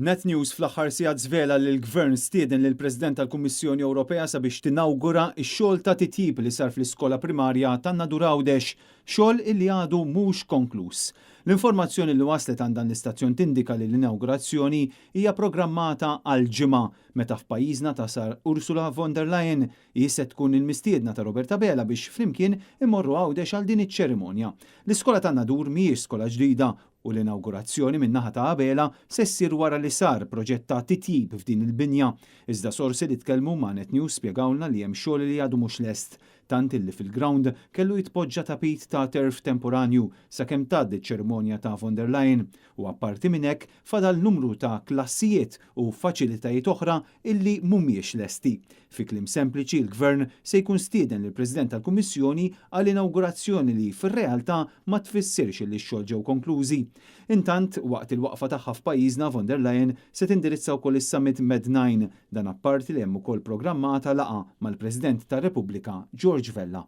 Net News fl-aħħar sigħat żvela li l-Gvern stieden lill-President tal-Kummissjoni Ewropea sabiex tinawgura x-xogħol ta' titjib li sar fl-iskola primarja tan-Nadur Għawdex, xogħol illi għadu mhux konkluż. L-informazzjoni li waslet għand dan l-istazzjon tindika li l-inawgurazzjoni hija programmata għal Ġimgħa meta f'pajjiżna tasal Ursula von der Leyen. Hi se tkun il-mistiedna ta' Robert Abela biex flimkien imorru Għawdex għal din iċ-ċerimonja. L-iskola tan-Nadur mhijiex skola ġdida u l-inawgurazzjoni min-naħa ta' Abela se ssir wara li sar proġett ta' titjib f'din il-binja. Iżda sorsi li tkellmu ma' Net News spjegawlna li hemm xogħol li għadu mhux lest, tant illi fil-ground kellu jitpoġġa tapit ta' turf temporanju sakemm tgħaddi ċ-ċerimonja ta' von der Leyen u apparti minn hekk fadal numru ta' klassijiet u faċilitajiet oħra illi mhumiex lesti. Fi kliem sempliċi, il-Gvern se jkun stieden lill-President tal-Kummissjoni għal inawgurazzjoni li fir-realtà ma tfissirx li x-xogħol ġew konklużi. Intant, waqt il-waqfa tagħha f'pajjiżna, von der Leyen se tindirizza wkoll is-Summit Med 9, dan apparti li hemm ukoll programmata laqgħa mal-President tar-Repubblika George Vella.